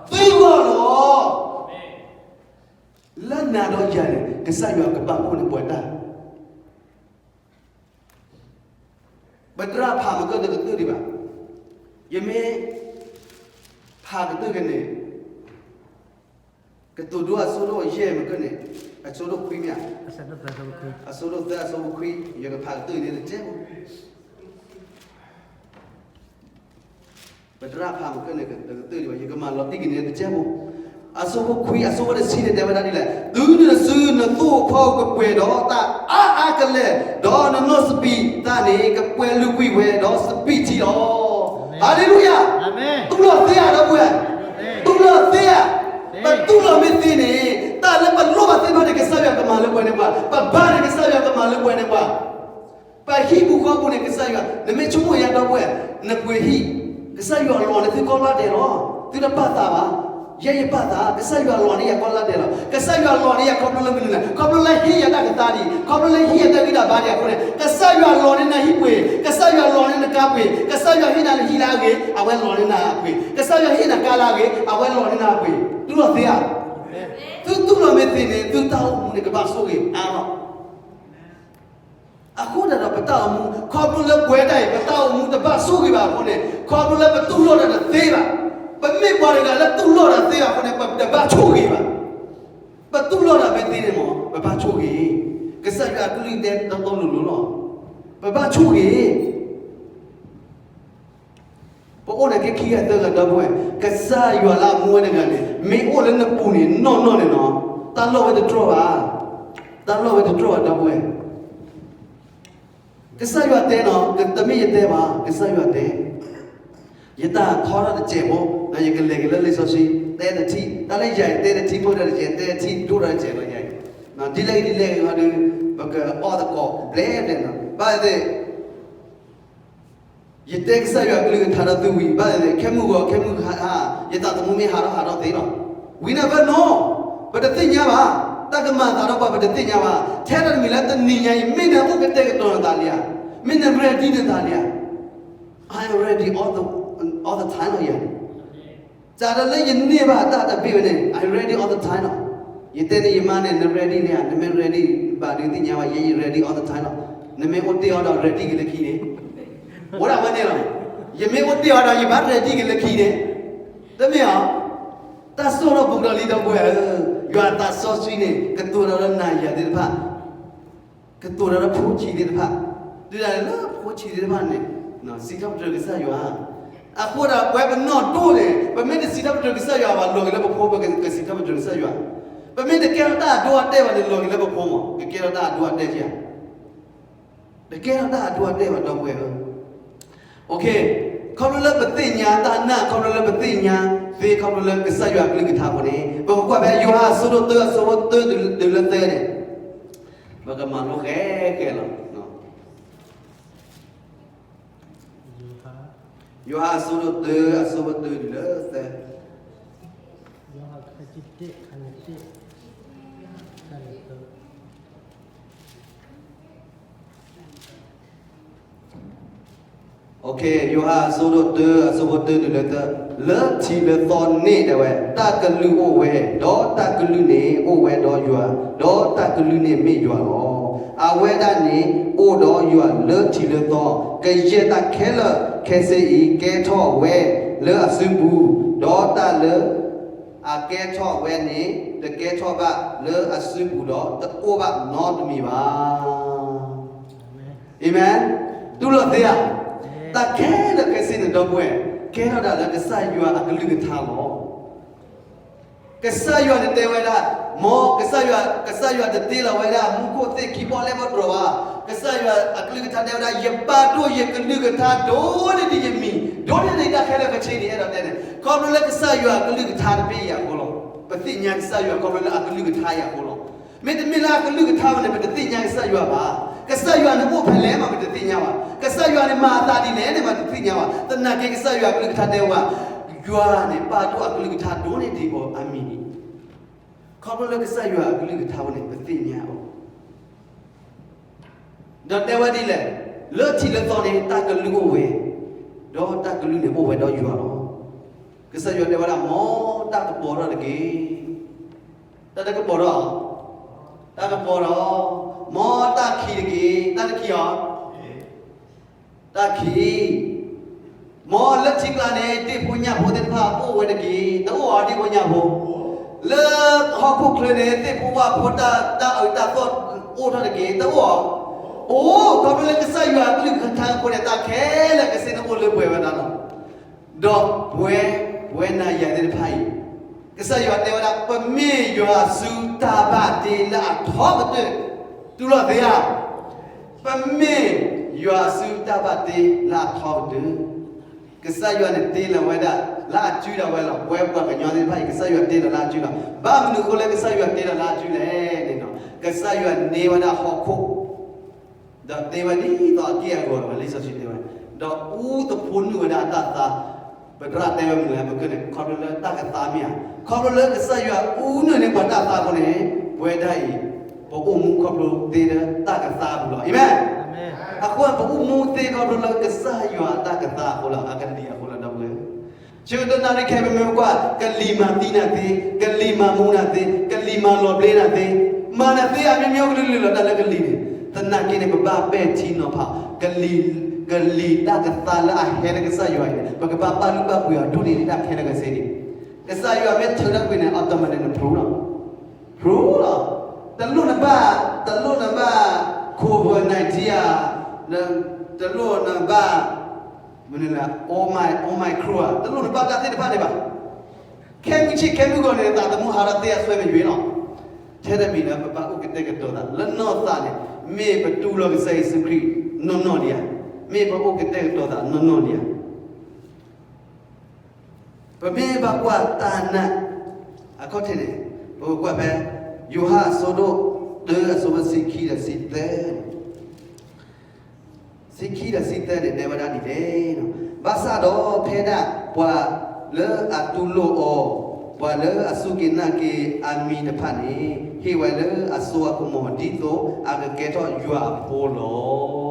သုဂီၢ်လီၤ. လၢနၤဒီးယၤန့ၣ် ကစၢ်ယွၤကပာ်ဖှိၣ်န့ၢ်ပှၤတၢ် ပတြၢ်ဖးမုၢ်ကၢၢ်တကတၢၢ်ဒံးဘၣ်. ယမ့ၢ်ဖးကတၢၢ်ကန့ၣ်, ကတိၤဒိအဆၢဒိၣ်ယဲၢ်မုၢ်ကၢၢ်န့ၣ်, အဆၢဒိၣ်ခွံမ့ၢ်ဧါ, အဆၢဒိၣ်သၢ အဆၢဖိခွံ, ယကဖးကတၢၢ်န့ၣ်တကဲးဖိ ပတြၢ်ဖးမုၢ်ကၢၢ်န့ၣ် တကတၢၢ်ဒံးဘၣ်, ယကမၤလီၤတံၢ်က့ၤန့ၣ်တကဲးဖိ. အဆၢဖိခွံ အဆၢဖိတဆံန့ၣ် တဲဝဲဒၣ်ဒ်လဲၣ်, တုၤနုၤတစု နသိၣ်ဖိကပှဲၤဒီးတၢ်အါအါကလဲာ်, ဒီးနနီၢ်စပံးသၣ်န့ၣ် ကပှဲၤလုာ်ကွံာ်ဝဲဒီးစပံးထံလီၤ. ဟါလ့လူယၤ. တူၢ်လိာ်သ့ဧါ ဒီပုၢ်ဝဲၢ်, တူၢ်လိာ်သ့ဧါ. ပတူၢ်လိာ်မ့ၢ်သ့န့ၣ် တၢ်လၢပလိၣ်ဘၣ်သ့ၣ်တဖၣ်န့ၣ် ကစၢ်ယွၤကမၤလၢပှဲၤန့ၢ်ပှၤ, ပဘါန့ၣ် ကစၢ်ယွၤကမၤလၢပှဲၤန့ၢ်ပှၤ ပဟံၣ်ပူၤဃီပူၤန့ၣ် ကစၢ်ယွၤ, နမ့ၢ်ဆိကမိၣ်ယါဒီပုၢ်ဝဲၢ်, နပှ့ၤဟံၣ်, ကစၢ်ယွၤလီၤန့ၢ်သုကိးလါဒဲးလီၤ. သုတပာ်သးဘၣ်, ယဲယပာ်သး, ကစၢ်ယွၤလီၤန့ၢ်ယၤကိးလါဒဲးလီၤ. ကစၢ်ယွၤလီၤန့ၢ်ယၤခီဖျိလၢမနုၤလဲၣ်, ခီဖျိလၢဟ့ၣ်ယၤတၢ်ကသါဒံး, ခီဖျိလၢဟ့ၣ်ယၤတၢ်ဂံၢ်တၢ်ဘါဒံးအဃိန့ၣ်, ကစၢ်ယွၤလီၤန့ၢ်နၤဟံၣ်ပှ့ၤ, ကစၢ်ယွၤလီၤန့ၢ်နကါပှ့ၤ, ကစၢ်ယွၤဟ့ၣ်နၤဟံၣ်လၢအဂ့ၤ, အဝဲလီၤန့ၢ်နၤအပှ့ၤ, ကစၢ်ယွၤဟ့ၣ်နၤကါလၢအဂ့ၤ, အဝဲလီၤန့ၢ်နၤအပှ့ၤ, တူၢ်လိာ်သ့ဧါ. သုတူၢ်လိာ်မ့ၢ်သ့န့ၣ် သုတၢ်အိၣ်မူန့ၣ် ကဘၣ်ဆိၣ်ဂ့ၤအါလီၤ. အဃိသတးဒီးပတၢ်အိၣ်မူ ခီဖျိလၢပဝဲဒၣ်အံၤ ပတၢ်အိၣ်မူတဘၣ်ဆိၣ်ဂ့ၤဘၣ်အဃိန့ၣ်, ခီဖျိလၢပတူၢ်လိာ်တၢ်တသ့ဘၣ်, ပမ့ၢ်ပှၤတဂၤလၢတူၢ်လိာ်တၢ်သ့ဘၣ်အဃိန့ၣ် ပတဘၣ်ဆိၣ်ဂ့ၤဘၣ်. ပတူၢ်လိာ်တၢ်မ့ၢ်သ့န့ၣ်မ့ၢ် ပဘၣ်ဆိၣ်ဂ့ၤ. ကစၢ်ယွၤအကလုၢ်တဲတီတီလိၤလိၤလီၤ. ပဘၣ်ဆိၣ်ဂ့ၤ ပအိၣ်န့ၣ်က့ခံဂၤသၢဂၤဒီပုၢ်ဝဲၢ်, ကစၢ်ယွၤလၢအမူဝဲတဂၤန့ၣ် မ့ၢ်အိၣ်လၢနပူၤန့ၣ် နီၢ်နီၢ်န့ၣ်နီၤ, တၢ်လီၢ်ဝဲတတြီၢ်ဘၣ်, တၢ်လီၢ်ဝဲတတြီၢ်ဘၣ်ဒီပုၢ်ဝဲၢ်. ကစၢ်ယွၤတဲနီၤ, တမ့ၢ်ယတဲဘၣ်, ကစၢ်ယွၤတဲ. ယတၢ်ခီထီၣ်တစဲးဖိ, ယကလဲၤက့ၤလၢလံာ်စီဆှံ, တဲတထံၣ်, တၢ်လၢယၤအံၤတဲတထံၣ်ဖိတၢ်တစဲး, တဲတထံၣ်ဒိၣ်တၢ်တစဲးလီၤယၤအံၤ. ဒ်လဲၣ်ဂ့ၤဒ်လဲၣ်ဂ့ၤဟီဒီး ပကအီၣ်သကိးဘျဲၣ်ဘျဲၣ်နီၤ, ဘၣ်သ့ၣ် ယတဲကစၢ်ယွၤကလုၢ်ကထါဒီးသုဝံၤ ဘၣ်သ့ၣ်သ့ၣ် ခဲမုၢ်ဂီၤခဲမုၢ်ဟါ ယသးသမူမ့ၢ်ဟးထီၣ်ဟးထီၣ်သ့လီၤ. We never know. ပတသ့ၣ်ညါဘၣ်. တၢ်ကမၤအသးဒီးပှၤပတသ့ၣ်ညါဘၣ်. ထဲတမံၤလၢတနံၤညါအံၤ မ့ၢ်နအိၣ်ကတဲာ်ကတီၤနသးလံဧါ, မ့ၢ်န ready နသးလံဧါ. I am ready all the, all the time လီၤယၤန့ၣ် စးထီၣ်လၢယန့ၢ်ဘၣ်တၢ်တဘ့ၣ်ဝဲန့ၣ် I ready all the time လီၤ. ယတဲန့ၣ်ယမါန့ၣ် န ready န့ၣ်ဧါ, နမ့ၢ် ready ဘၣ်ဒုးသ့ၣ်ညါဘၣ်, ယဲယ ready all the time လီၤ. နမ့ၢ်အိၣ်တ့ၢ်အီၤဒီး ready က့ၤလၢခံန့ၣ်, အိၣ်ဒၣ်ဝဲန့ၣ်လီၤ. ယမ့ၢ်အိၣ်တ့ၢ်အီၤဒီး ယဘၣ် ready က့ၤလၢခံန့ၣ်, တမ့ၢ်ဧါ. တၢ်စိၢ်ထီၣ်ပူၤဒီးလံဒီပုၢ်ဝဲၢ်ဧၢ, ယွၤအသးစီဆှံန့ၣ် ကတိၤတၢ်လၢနၤယၤသ့ၣ်တဖၣ်, ကတိၤတၢ်လၢဖိဆံးသ့ၣ်တဖၣ်, တုၤဒၣ်လၢဖိဆံးသ့ၣ်တဖၣ်န့ၣ် စံးထီၣ်ပတြၢၤကစၢ်ယွၤ. အဃိဒီးပဝဲပနီၢ်ဒိၣ်န့ၣ် ပမ့ၢ်တစံးထီၣ်ပတြၢၤကစၢ်ယွၤဘၣ် လီၤဂ့ၤလၢပဖိ ပကစံးထီၣ်ပတြၢၤကစၢ်ယွၤ. ပမ့ၢ်တကဲထီၣ်တၢ်အဒိအတဲာ်ဘၣ်န့ၣ် လီၤဂ့ၤလၢပဖိမး ကကဲထီၣ်တၢ်အဒိအတဲာ်ဧါ. တကဲထီၣ်တၢ်အဒိအတဲာ်ဘၣ် ဒီပုၢ်ဝဲၢ်ဧၢ. ခီဖျိလၢပသ့ၣ်ညါတၢ်နာ် ခီဖျိလၢပသ့ၣ်ညါသ့ ခီဖျိလၢကစၢ်ယွၤအကလုၢ်ကထါအဃိန့ၣ် ပကကွၢ်ဖဲယိၤဟၣ်အဆၢဒိၣ်တၢ အဆၢဖိတၢတုၤလၢသၢန့ၣ် ပကမၤလိဃဲဃဲလီၤ. ယိၤဟၣ်အဆၢဒိၣ်တၢ အဆၢဖိတၢတုၤလၢသၢ. OK, ယိၤဟၣ်အဆၢဒိၣ်တၢ အဆၢဖိတၢတုၤလၢသၢ, လၢထံးလၢသီန့ၣ်တဲဝဲ, တၢ်ကလုၢ်အိၣ်ဝဲ, ဒီးတၢ်ကလုၢ်န့ၣ်အိၣ်ဝဲဒီးယွၤ, ဒီးတၢ်ကလုၢ်န့ၣ်မ့ၢ်ယွၤလီၤ. အဝဲဒၣ်န့ၣ်အိၣ်ဒီးယွၤလၢထံးလၢသီ, ကယဲၢ်တၢ်ခဲလၢာ်ခဲဆ့အံၤ ကဲထီၣ်ဝဲလၢအစုပူၤ, ဒီးတၢ်လၢအကဲထီၣ်ဝဲန့ၣ် တကဲထီၣ်ဘၣ်လၢအစုပူၤဒီး တအိၣ်ဘၣ်နီတမံၤဘၣ်. အၤမ့ၣ်. တူၢ်လိာ်သ့ဧါ. တၢ်ခဲလၢာ်ခဲဆ့န့ၣ် ဒီပုၢ်ဝဲၢ် ကဲထီၣ်ဒၣ်လၢကစၢ်ယွၤအကလုၢ်ကထါလီၤ. ကစၢ်ယွၤန့ၣ်တဲဝဲဒၣ်, မ်ကစၢ်ယွၤ, ကစၢ်ယွၤတတ့လီၤဝဲဒၣ် မူခိၣ်သ့ၣ်ခံဘီလဲၣ်ဘီတြီၤဘၣ်. ကစၢ်ယွၤအကလုၢ်ကထါတဲဝဲဒၣ် ယပာ်ဒိၣ်ယကလုၢ်ကထါဒိၣ်န့ၢ်ဒံးယမံၤ, ဒိၣ်န့ၢ်ဒံးတၢ်ခဲလၢာ်ခဲဆ့န့ၣ် အဲၣ်ဒိးတဲန့ၣ် ခီဖျိလၢကစၢ်ယွၤအကလုၢ်ကထါတဘ့ၣ်အံၤအဃိလီၤ. ပသ့ၣ်ညါကစၢ်ယွၤခီဖျိလၢအကလုၢ်ကထါအံၤအဃိလီၤ. မ့တမ့ၢ်လၢအကလုၢ်ကထါဘၣ်န့ၣ် ပတသ့ၣ်ညါကစၢ်ယွၤဘၣ်. ကစၢ်ယွၤန့ၣ်အိၣ်ဖဲလဲၣ်မး ပတသ့ၣ်ညါဘၣ်. ကစၢ်ယွၤန့ၣ်မၤအသးဒ်လဲၣ်န့ၣ် ပတသ့ၣ်ညါဘၣ်. သနာ်က့ကစၢ်ယွၤအကလုၢ်ကထါတဲဝဲ, ယွၤန့ၣ်ပာ်ဒိၣ်အကလုၢ်ကထါဒိၣ်န့ၢ်ဒံးအီၤအမံၤန့ၣ်, ခီဖျိလၢကစၢ်ယွၤအကလုၢ်ကထါဝဲန့ၣ် ပသ့ၣ်ညါအီၤ ဒီးတဲဝဲဒ်လဲၣ်, လၢထံးလၢသီန့ၣ် တၢ်ကလုၢ်အိၣ်ဝဲ, ဒီးတၢ်ကလုၢ်န့ၣ်အိၣ်ဝဲဒီးယွၤလီၤ. ကစၢ်ယွၤတဲဝဲဒၣ် မ်တၢ်ကပီၤထီၣ်တက့ၢ်. တၢ်တကပီၤထီၣ်, တၢ်ကပီၤထီၣ်, မ်တၢ်ခံးတက့ၢ်, တၢ်တခံးအီၤ တၢ်ခံး, မ်လၢထံကျါန့ၣ် ဒ့ၣ်ဖိညၣ်ဖိသ့ၣ်တဖၣ်အိၣ်ဝဲတက့ၢ်. တအိၣ်အီၤဒ့ၣ်ဖိညၣ်ဖိ, လၢဟီၣ်ခိၣ်ချၢန့ၣ် သ့ၣ်ဖိဝၣ်ဖိတၢ်, တၢ်အုးတၢ်သီၣ်အိၣ်ထီၣ်တက့ၢ်. တအိၣ်အီၤ, အိၣ်, ခီဖျိလၢကစၢ်ယွၤအကလုၢ်ကထါအဃိန့ၣ် တၢ်ခဲလၢာ်ခဲဆ့န့ၣ်အိၣ်လၢပှဲၤဝဲဒၣ်လီၤ. ဒီးပဝဲ, ပဝဲနၤယၤသ့ၣ်တဖၣ်အံၤ, ကစၢ်ယွၤတဲဝဲဒၣ် ပမ့ၢ်ယွၤအစုတၢ်ဘၣ်တ့လၢအထီကတၢၢ်, တူၢ်လိာ်သ့ဧါ. ပမ့ၢ်ယွၤအစုတၢ်ဘၣ်တ့လၢအထီကတၢၢ်, ကစၢ်ယွၤန့ၣ်တ့လီၤဝဲဒၣ်လၢအစုဒၣ်ဝဲလီၤ. ပဝဲပှၤကညီသ့ၣ်တဖၣ်အံၤ ကစၢ်ယွၤတ့လီၤလၢအစုလီၤ. ဘၣ်မနုၤအဃိလၢကစၢ်ယွၤတ့လီၤလၢအစုလဲၣ်န့ၣ်, ကစၢ်ယွၤန့ၢ်ဝဲဒၣ်ဟီၣ်ခိၣ် ဒီးတ့ဝဲဒ်သိးအက့ၢ်အဂီၤလီၤ. လံာ်စီဆှံတဲဝဲ, ဒီးအူသဖှိနုာ်ဝဲဒၣ်အတၢ်သါ, ပတြၢ်တဲဝဲမနုၤလဲၣ် ပကန့ၣ် ခီဖျိလၢတၢ်ကသါမ့ၢ်ဧါ. ခီဖျိလၢကစၢ်ယွၤအူနုာ်န့ၢ်ပှၤတၢ်သါအဃိန့ၣ်, ပဝဲဒၣ်အံၤ, ပအိၣ်မူခီဖျိသ့လၢတၢ်ကသါအပူၤလီၤ. အၤမ့ၣ်. အဃိပအိၣ်မူသ့ခီဖျိလၢကစၢ်ယွၤအတၢ်ကသါအဃိလီၤ, အကလံၤအဃိလီၤ ဒီပုၢ်ဝဲၢ်. ဆၢကတီၢ်နၣ်ရံၣ်ခဲအံၤ ပမ့ၢ်ကွၢ် ကလံၤမၤသံနၤသ့, ကလံၤမၤမူနၤသ့, ကလံၤမၤလီၤဘျ့နၤသ့, မၤနၤသ့အမျိုးမျိုးကလုာ်ကလုာ်လီၤ. တၢ်လၢကလံၤန့ၣ်, သနာ်က့န့ၣ် ပဘၣ်ပဲာ်ထံနီၤဖး ကလံၤ, ကလံၤတၢ်ကသါလၢအဟဲလၢကစၢ်ယွၤအံၤန့ၣ် ပကဘၣ်ပာ်လုၢ်ပာ်ပှ့ၤအီၤဒိၣ်န့ၢ်ဒံးတၢ်ခဲလၢာ်ခဲဆ့န့ၣ်, ကစၢ်ယွၤမ့ၢ်ထုးထီၣ်ကွံာ်န့ၣ် automatic န့ၣ် proof လီၤ. proof လီၤ. တလိၣ်နဘၣ်, တလိၣ်နဘၣ် COVID nineteen ဧါ, တလိၣ်နဘၣ် မနုၤလဲၣ်, Omi-, Omicron ဧါ, တလိၣ်နဘၣ်တၢ်သ့ၣ်တဖၣ်န့ၣ်ဘၣ်. ခဲမုၢ်ဆ့ၣ်ခဲမုၢ်ဂီၤန့ၣ် သးသမူဟးထီၣ်သ့အစွဲမ့ၢ်ယွၤလီၤ. ထဲတမံၤလၢပဘၣ်အိၣ်ကတဲာ်ကတီၤသး လၢနီၢ်သးန့ၣ်, မ့ၢ်ပတူၢ်လိာ်ကစၢ်ယ့ၣ်ၡူးခရံာ်နီၢ်နီၢ်ဒံးဧါ, မ့ၢ်ပအိၣ်ကတဲာ်ကတီၤသးနီၢ်နီၢ်ဒံးဧါ. ပမ့ၢ်ဘၣ်ကွၢ်တၢ်နာ် အခီၣ်ထံးန့ၣ်, ပကကွၢ်ဖဲ ယိၤဟၣ်အဆၢဒိၣ်တၢ အဆၢဖိတဆံခံဒီးတဆံသၢ, တဆံခံဒီးတဆံသၢန့ၣ် တဲဝဲဒၣ်ဒ်လဲၣ်, ဘၣ်ဆၣ်ဒီးဖဲဒၣ်ပှၤလၢအတူၢ်လိာ်အီၤ, ပှၤလၢအစူၢ်က့ၤနာ်က့ၤအမံၤတဖၣ်န့ၣ် ဟ့ၣ်ဝဲလၢအစိအကမီၤ ဒ်သိးအကကဲထီၣ်ယွၤအဖိလီၤ.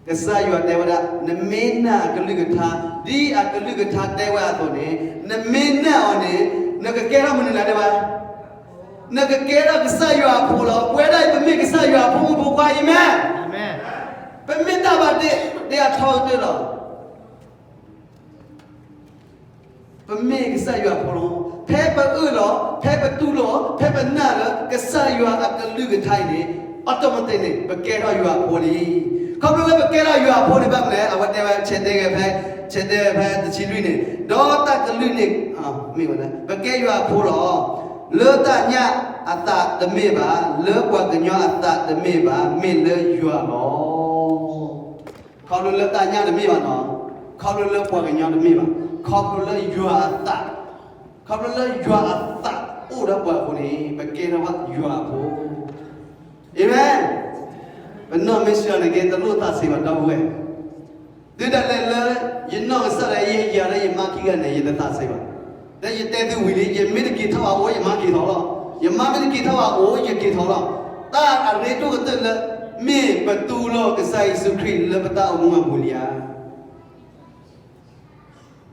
ကစၢ်ယွၤတဲဝဲဒၣ် နမ့ၢ်နာ်အကလုၢ်ကထါ ဒ်အကလုၢ်ကထါတဲဝဲအသိးန့ၣ်, နမ့ၢ်နာ်အီၤန့ၣ်, နကကဲထီၣ်မနုၤလဲၣ်တဲဝဲ, နကကဲထီၣ်ကစၢ်ယွၤအဖိလီၤ. ပဝဲဒၣ်အံၤ ပမ့ၢ်ကစၢ်ယွၤအဖိမုၣ်ဖိခွါ အၤမ့ၣ်. ပမ့ၢ်တၢ်ဘၣ်တ့ တ့အထီကတၢၢ်လီၤ. ပမ့ၢ်ကစၢ်ယွၤအဖိလီၤ. ဖဲပအၢၣ်လီၤ, ဖဲပတူၢ်လိာ်, ဖဲပနာ်လၢကစၢ်ယွၤအကလုၢ်ကထါအံၤန့ၣ်, automaticန့ၣ် ပကဲထီၣ်ယွၤအဖိလံ. ခီဖျိလၢပကဲထီၣ်ယွၤအဖိန့ၣ် ဘၣ်မနုၤလဲၣ်. အဝဲတဲဝဲ ဆဲးတဲဖဲ, ဆဲးတဲဖဲတဆံလွံၢ်န့ၣ်, ဒီးတၢ်ကလုၢ်န့ၣ်, မ့ၢ်ဝဲဒၣ် ပကဲယွၤအဖိလီၤ. လၢတၢ်ညၣ်အသးတမ့ၢ်ဘၣ်, လၢပှၤကညီအသးတမ့ၢ်ဘၣ်, မ့ၢ်လၢယွၤလီၤ. ခီဖျိလၢတၢ်ညၣ်တမ့ၢ်ဘၣ်နီၤ, ခီဖျိလၢပှၤကညီတမ့ၢ်ဘၣ်, ခီဖျိလၢယွၤအသး, ခီဖျိလၢယွၤအသးအိၣ်ဒီးပှၤအဃိန့ၣ် ပကဲထီၣ်ဘၣ်ယွၤအဖိ. အၤမ့ၣ်. ပနီၢ်မ့ၢ်ဆှၢန့ၣ်က့ တလိၣ်သးဆံးဘၣ် ဒီပုၢ်ဝဲၢ်. တုၤဒၣ်လဲာ်လၢ ယနီၢ်ကစၢ်ဒၣ်ယဲ ယၤလၢယမါခံဂၤန့ၣ် ယတသးဆံးဘၣ်. ဒီးယတဲသုဝံၤလံ, ယမ့ၢ်တက့ၤထီၣ်ဘၣ်အိၣ် ယမါက့ၤထီၣ်လီၤ. ယမါမ့ၢ်တက့ၤထီၣ်ဘၣ်အိၣ် ယက့ၤထီၣ်လီၤ. တၢ်အရ့ဒိၣ်ကတၢၢ်လၢ မ့ၢ်ပတူၢ်လိာ်ကစၢ်ယ့ၣ်ၡူးခရံာ်လၢပတၢ်အိၣ်မူအပူၤလံဧါ.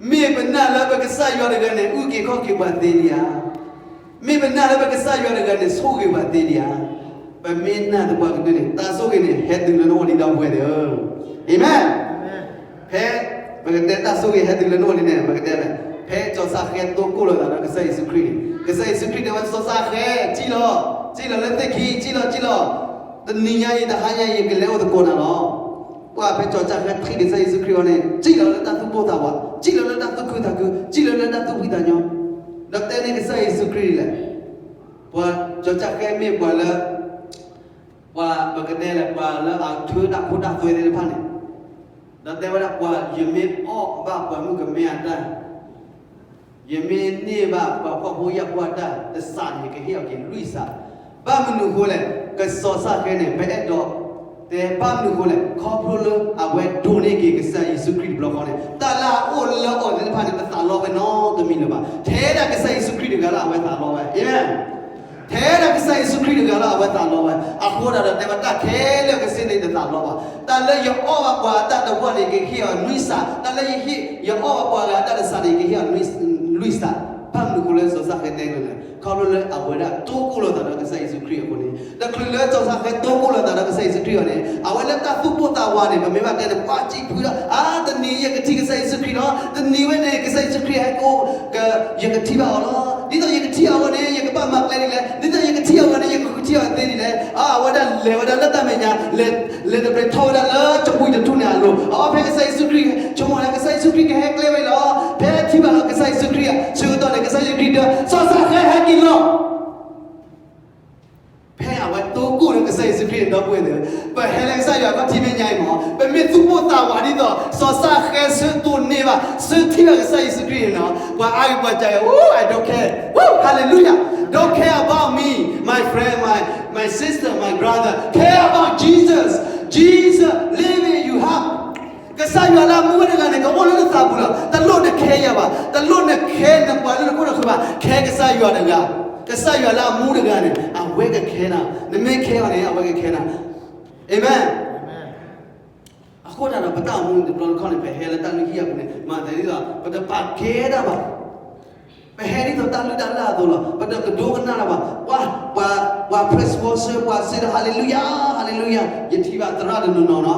မ့ၢ်ပနာ်လၢပကစၢ်ယွၤတဂၤန့ၣ် အုၣ်က့ၤခီၣ်က့ၤပှၤသ့လံဧါ. မ့ၢ်ပနာ်လၢပကစၢ်ယွၤတဂၤန့ၣ် ဆိၣ်ဂ့ၤပှၤသ့လံဧါ. ပမ့ၢ်နာ်သပှၢ်ကတၢၢ်န့ၣ် တၢ်ဆိၣ်ဂ့ၤန့ၣ် ဟဲတုၤလၢနအိၣ်လံ ဒီပုၢ်ဝဲၢ်သ့ၣ်ဧၢ. အၤမ့ၣ်. ဖဲ ပကတဲတၢ်ဆိၣ်ဂ့ၤဟဲတုၤလၢနအိၣ်လံန့ၣ် ပကတဲလဲၣ်, ဖဲစီၤၡဃဲတိၢ်ကိၢ်လိာ်သးဒီးကစၢ်ယ့ၣ်ၡူးခရံာ်န့ၣ် ကစၢ်ယ့ၣ်ၡူးခရံာ်တဲဝဲ စီၤၡဃဲ ထံၣ်လီၤ, ထံၣ်လီၤလၢသ့ၣ်ခံ, ထံၣ်လီၤ, ထံၣ်လီၤ, တနံၤညါအံၤ တဟါညါအံၤ ယကလဲၤအိၣ်သကိးနၤလီၤ. ပှၤဖဲစီၤၡဃဲထံၣ်ကစၢ်ယ့ၣ်ၡူးခရံာ်အီၤန့ၣ် ထံၣ်လီၤလၢတၢ်သူၣ်ပိၢ်သးဝး, ထံၣ်လီၤလၢတၢ်သူၣ်ခုသးခု, ထံၣ်လီၤလၢတၢ်သူၣ်ဖှံသးညီ, ဒီးတဲန့ၢ်ကစၢ်ယ့ၣ်ၡူးခရံာ်ဒ်လဲၣ်. ပှၤစီၤၡဃဲမ့ၢ်ပှၤလၢ ပှၤပကတဲလဲၣ် ပှၤလၢအထၢတၢ်ခိတၢ်သွဲသ့ၣ်တဖၣ်န့ၣ်, ဒီးတဲဝဲဒၣ်ပှၤ ယမ့ၢ်အီၣ်ဘၣ်ပှၤမုၣ်ကမဲအတၢ် ယမ့ၢ်န့ၢ်ဘၣ်ပှၤဖှီၣ်ဖိယာ်ဖိအတၢ်တစးန့ၣ် ယကဟ့ၣ်အီၤက့ၤလွံၢ်စး. ဘၣ်မနုၤအဃိလဲၣ်, ကစီၤၡဃဲန့ၣ် ပအဲၣ်ဒိးတဲဘၣ်မနုၤအဃိလဲၣ်, ခီဖျိလၢအဝဲဒိးန့ၢ်က့ၤကစၢ်ယ့ၣ်ၡူးခရံာ်တဘျီဃီန့ၣ် တၢ်လၢအအိၣ်လၢအီၤသ့ၣ်တဖၣ်န့ၣ် တသးလီဝဲနီတမံၤလၢၤဘၣ်. ထဲဒၣ်ကစၢ်ယ့ၣ်ၡူးခရံာ်တဂၤလၢအဝဲသးလီဝဲ. အၤမ့ၣ်. ထဲဒၣ်ကစၢ်ယ့ၣ်ၡူးခရံာ်တဂၤလၢအဝဲသးလီဝဲ. အဃိဒၣ်ဒီးတဲဝဲတၢ်ခဲလၢာ်ကစ့ၢ်န့ၣ်တသးလီဘၣ်. တၢ်လၢယအီၣ်ဘၣ်ပှၤအတၢ်တဝီန့ၣ် ကဟ့ၣ်အီၤနွံစး, တၢ်လၢယဟ့ၣ် ယအီၣ်ဘၣ်ပှၤဂၤအတၢ်တစးန့ၣ် ကဟ့ၣ်အီၤလွံၢ်စး. ဘၣ်မနုၤအဃိလၢစီၤၡဃဲတဲန့ၣ်လဲၣ်, ခီဖျိလၢအဝဲဒၣ်တိၢ်ကိၢ်လိာ်သးဒီးကစၢ်ယ့ၣ်ၡူးခရံာ်အဃိန့ၣ်, တချုးလၢစီၤၡဃဲတိၢ်ကိၢ်လိာ်သးဒီးကစၢ်ယ့ၣ်ၡူးခရံာ်အီၤန့ၣ် အဝဲလၢတၢ်သူၣ်ပိၢ်သးဝးန့ၣ် ပမ့ၢ်ဘၣ်တဲန့ၣ် ပှၤစံးဖုဒီး အါ တနံၤယကထံၣ်ကစၢ်ယ့ၣ်ၡူးခရံာ်လီၤ, တနံၤဝဲန့ၣ် ကစၢ်ယ့ၣ်ၡူးခရံာ်ဟဲကအိၣ် က ယကထံၣ်ဘၣ်အီၤလီၤ. ဒ်သိးယကထံၣ်အီၤဝဲန့ၣ် ယကဘၣ်မၤကျဲဒ်လဲၣ်, ဒ်သိးယကထံၣ်အီၤဝဲန့ၣ် ယကထံၣ်အီၤသ့ဒ်လဲၣ်. အါ အဝဲဒၣ်လဲၤဝဲဒၣ်လၢတၢ်မဲာ်ညါ လဲၤ လဲၤတပျဲၤထီၣ်ဝဲဒၣ်လၢတပူၤတထူၣ်န့ၣ်အလိၤ, အဝဲဖဲကစၢ်ယ့ၣ်ၡူးခရံာ် ဆိကမိၣ်လၢကစၢ်ယ့ၣ်ၡူးခရံာ်ကဟဲကျဲဝဲလီၤ. ဖဲထံၣ်ဘၣ်လီၤကစၢ်ယ့ၣ်ၡူးခရံာ်အဆၢကတီၢ်န့ၣ် ကစၢ်ယ့ၣ်ၡူးခရံာ်တဲ စီၤၡဃဲဟဲက့ၤလီၤ. ဖဲအဝဲတိၢ်ကိၢ်လၢကစၢ်ယ့ၣ်ၡူးခရံာ်န့ၣ် ဒီပုၢ်ဝဲၢ်သ့ၣ်, ပဟဲလၢကစၢ်ယွၤအခီၣ်ထံးမဲာ်ညါအံၤမ့ၢ် ပမ့ၢ်သူၣ်ပိၢ်သးဝးဒ်သိး စီၤၡဃဲဆၢတိၢ်န့ၢ်ဘၣ် ဆၢထံၣ်ဘၣ်ကစၢ်ယ့ၣ်ၡူးခရံာ်န့ၣ်နီၤ, ပှၤအါဂ့ၤပှၤစှၤဂ့ၤ Ooh, I don't care. Ooh, hallelujah. Don't care about me, my friend, my, my sister, my brother. Care about Jesus. Jesus living in your heart. ကစၢ်ယွၤလၢအမူဝဲတဂၤန့ၣ် ကအိၣ်လၢနသးပူၤလီၤ. တလိၣ်နခဲယၤဘၣ်. တလိၣ်နခဲနပှၤလၢနခိၣ်နဃၢၤဘၣ်. ခဲကစၢ်ယွၤတဂၤ. ကစၢ်ယွၤလၢအမူတဂၤန့ၣ် အဝဲကခဲနၤ. နမ့ၢ်ခဲအီၤန့ၣ် အဝဲကခဲနၤ. အၤမ့ၣ်. အဃိသတးဒီး ပတၢ်အိၣ်မူတဘျီတခီၣ်န့ၣ် ပဟဲလၢတၢ်လုၢ်ဟံၣ်အပူၤန့ၣ် မၤသးဒ်သိး ပတပာ်ကဲတၢ်ဘၣ်. ပဟဲဒ်သိးတၢ်လုၢ်တၢ်လၢ်အသိးလီၤ. ပတကဒိကနၣ်တၢ်ဘၣ်. ပှၤ ပှၤ ပှၤ praise worship ပှၤစံးဒီး hallelujah, hallelujah ယထံၣ်ဘၣ်သရၣ်တနီၤနီၤနီၤ.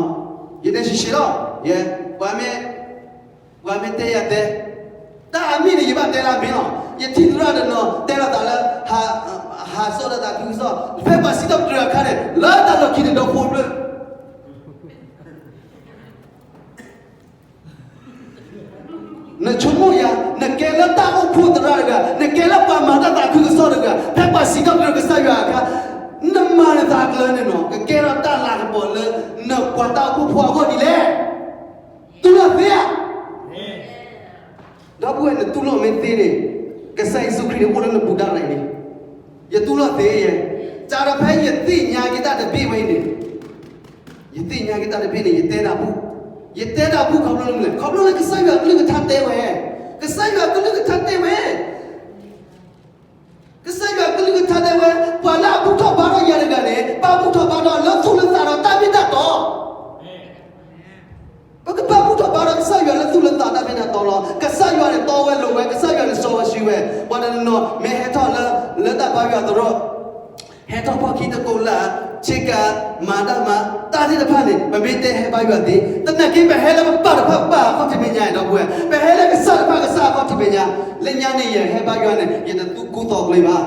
ယတဲဆံးဆံးလီၤ. ယဲ ပှၤမ့ၢ် ပှၤမ့ၢ်တဲယၤတဲ တၢ်အမ့ၢ်န့ၣ် ယဘၣ်တဲလၢအမ့ၢ်လီၤ. ယထံၣ်သရၣ်တနီၤတဲလီၤသးလၢ ဟး ဟးစိာ်ဒီးသးခုကစီၣ် ဖဲပှၤစံးထီၣ်ပတြၢၤအခါန့ၣ် လၢတၢ်လီၢ်ခံန့ၣ်ဒီဖိတဖျၢၣ် နဆိကမိၣ်ယၤ နကဲလၢတၢ်အိၣ်ဖှိၣ်သရၣ်တဂၤ, နကဲလၢပှၤမၤတၢ်သးခုကစီၣ်တဂၤ, ဖဲပှၤစံးထီၣ်ပတြၢၤကစၢ်ယွၤအခါ, နမၤနသးကျၢၤန့ၣ်နီၤ ကကဲထီၣ်တၢ်လၤကပီၤလၢ နပှၤတၢ်အိၣ်ဖှိၣ်ဖိအဂီၢ်ဒ်လဲၣ်. တူၢ်လိာ်သ့ဧါ. ဒီပုၢ်ဝဲၢ် နတူၢ်လိာ်မ့ၢ်သ့န့ၣ် ကစၢ်ယ့ၣ်ၡူးခရံာ်န့ၣ်အိၣ်လၢနပူၤဒၣ်လဲာ်န့ၣ်, ယတူၢ်လိာ်သ့ယဲ, စးထီၣ်ဖဲယသ့ၣ်ညါက့ၤတၢ်တဘ့ၣ်ဝဲအံၤန့ၣ်, ယသ့ၣ်ညါက့ၤတၢ်တဘ့ၣ်န့ၣ် ယတဲတၢ်ဘူၣ်, ယတဲတၢ်ဘူၣ်ခီဖျိလၢမနုၤလဲၣ်, ခီဖျိလၢကစၢ်ယွၤကလုၢ်ကထါတဲဝဲ, ကစၢ်ယွၤကလုၢ်ကထါတဲဝဲ ကစၢ်ယွၤကလုၢ်ကထါတဲဝဲ, ပှၤလၢအဘူၣ်ထီၣ်ဘါထီၣ်ယၤတဂၤန့ၣ် ဘၣ်ဘူၣ်ထီၣ်ဘါထီၣ်လၢသူၣ်လၢသးဒီးတၢ်မ့ၢ်တၢ်တီ. ပကဘၣ်ဘူၣ်ထီၣ်ဘါထီၣ်ကစၢ်ယွၤလၢသူၣ်လၢသးတၢ်မ့ၢ်တၢ်တီလီၤ. ကစၢ်ယွၤန့ၣ်တီဝဲလိၤဝဲ, ကစၢ်ယွၤန့ၣ်စီဝဲဆှံဝဲ, ပှၤတနီၤနီၤ မ့ၢ်ဟဲထီၣ်လၢ လၢတၢ်ဘါယွၤသရိာ် ဟဲထီၣ်ဖီၣ်ခံတကိးလၢ ဆ့ကၤ, မၤတၢ်မၤ, တၢ်သ့ၣ်တဖၣ်န့ၣ် ပမ့ၢ်တဲဟဲဘါယွၤသ့, သနာ်က့ ပဟဲလၢပပၢ်တဖၣ်ပၢ်အခီၣ်ထံးမဲာ်ညါန့ၣ် ဒီပုၢ်ဝဲၢ်, ပဟဲလၢကစၢ်တဖၣ်ကစၢ်အခီၣ်ထံးမဲာ်ညါ, လၢညါန့ၣ် ယဟဲဘါယွၤန့ၣ် ယတသူၣ်ကူၣ်သီကျ့ဘၣ်.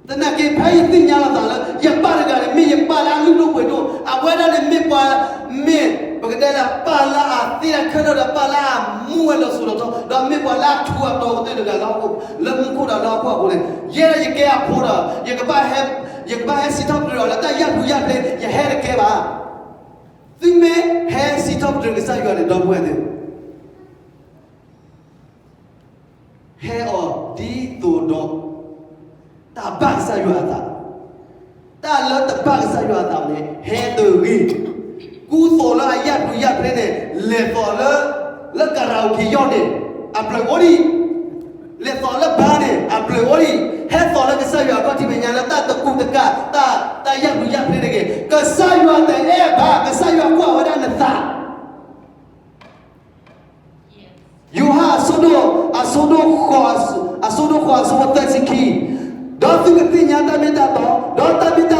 သနာ်က့ ဖဲယသ့ၣ်ညါလီၤသးလၢ ယပၢ်တဂၤန့ၣ် မ့ၢ်ယပၢ်လၢအလုၢ်ဒိၣ်ပှ့ၤဒိၣ်, အဝဲဒၣ်န့ၣ်မ့ၢ်ပှၤ, မ့ၢ်ပကတဲလၢ ပၢ်လၢအသ့တၢ်ခဲလၢာ်ဒီး ပၢ်လၢအမူဝဲလီၤစိၤလီၤထီ, ဒီးမ့ၢ်ပှၤလၢအထူးအတီၤကတၢၢ်တဂၤလၢဟီၣ်ခိၣ်, လၢမူခိၣ်ဒီးလၢဟီၣ်ခိၣ်အပူၤန့ၣ်, ယဲဒၣ်ယကဲအဖိဒီး ယကဘၣ်ဟဲ, ယကဘၣ်ဟဲစံးထီၣ်ပတြၢၤအီၤလၢတၢ်ယၢ်ပူၤယၢ်ဖျ့, ယဟဲတကဲဘၣ်. သုမ့ၢ်ဟဲစံးထီၣ်ပတြၢၤကစၢ်ယွၤန့ၣ် ဒီပုၢ်ဝဲၢ်သ့ၣ် ဟဲအီၤဒ်သိးဒီး တၢ်ဘၣ်ကစၢ်ယွၤအသး, တၢ်လၢတဘၣ်ကစၢ်ယွၤအသးန့ၣ် ဟဲတဂ့ၤ. ကူသိးလၢအယၢ်ပူၤယၢ်ဖျ့န့ၣ် လဲၤသိးလၢ, လၢကရၤအိၣ်ခ့ယီၢ်န့ၣ် အဘျုးအိၣ်ဒံး, လဲၤသိးလၢဘါန့ၣ် အဘျုးအိၣ်ဒံး, ဟဲသိးလၢကစၢ်ယွၤအခီၣ်ထံးမဲာ်ညါလၢတၢ်တကူးတကး, တၢ်, တၢ်ယၢ်ပူၤယၢ်ဖျ့တဂ့ၤ. ကစၢ်ယွၤတအဲၣ်ဘၣ်, ကစၢ်ယွၤကွၢ်ဝဲဒၣ်နသး ယိၤဟၣ်အဆၢဒိၣ်, အဆၢဒိၣ်ဃိး, အဆၢဒိၣ်ဃိးအဆၢဖိသၢဆံခံ, ဒီးသုကသ့ၣ်ညါတၢ်မ့ၢ်တၢ်တီ, ဒီးတၢ်မ့ၢ်တၢ်